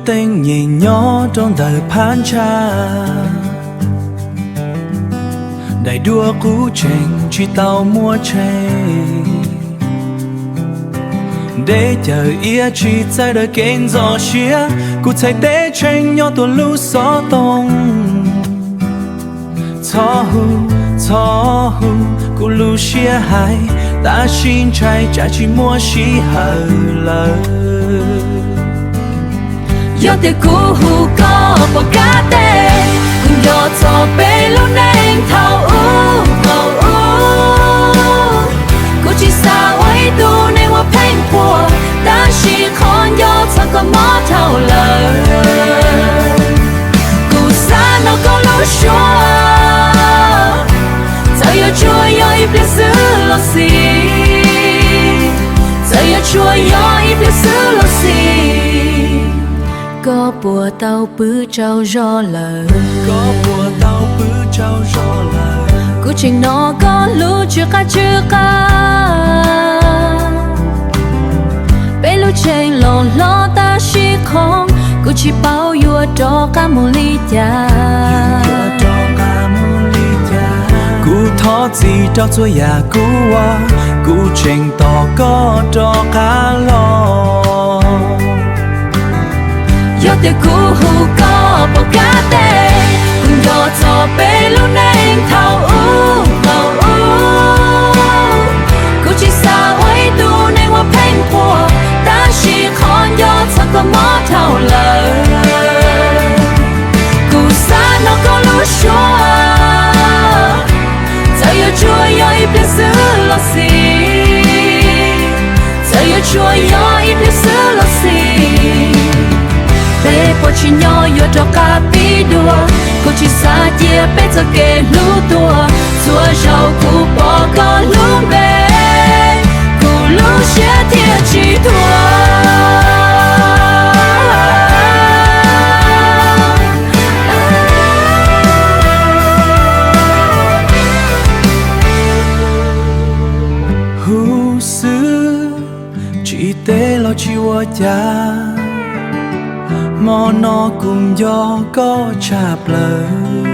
Teeb nyem nyob rau ntawm phab ntsa, daim duab qub tseem tsis tau muaj tshee. Deb cawm iab tsis txawj daws kev ntxhov siab, kuv txhais teb tshee nyob tuaj lub xov tooj. Txhob hu, txhob hu, kuv lub siab hais, tab sis ntshai tsam tsis muaj sij hawm lawm. Yog tias kuv hu koj pom kab teg, kuv nco txog peb lub neej thaum ub thaum ub. Kuv tsis xav ua ib tug neeg uas pheej qhuas, tab sis qhov nco txog koj mob dhau lawm. Kuv xav hnov koj lub suab, txawm yuav tsuas yog ib pliag xwb los xij, txawm yuav tsuas yog ib pliag xwb los xij. Koj puas tau pw tsaug zog lawm? Koj puas tau pw tsaug zog lawm? Kuv tseem hnov koj lub tsw qab tsw qab. Peb lub tseem los hlob tab sis qhov kuv tsis paub yuav rov qab mus li cas. Kuv thov txim rau txhua yam kuv ua, kuv tseem tos koj rov qab los. Yog tias kuv hu koj pom kab teg, kuv nco txog peb lub neej thaum ub thaum ub. Kuv tsis xav ua ib tug neeg uas pheej qhuas, tab sis qhov nco txog koj mob dhau lawm. Kuv xav hnov koj lub suab, txawm yuav tsuas yog ib pliag xwb los xij, txawm yuav tsuas yog ib pliag xwb los xij. Peb puas tsim nyog yuav rov qab pib dua, kuv tsis xav cia peb txoj kev hlub tuag. Txhua zaus kuv pom koj lub npe, kuv lub siab thiaj tsis thuam. Huv xwb, tsis teb los tsis ua cas, hmo no kuv nco koj tshaj plaws.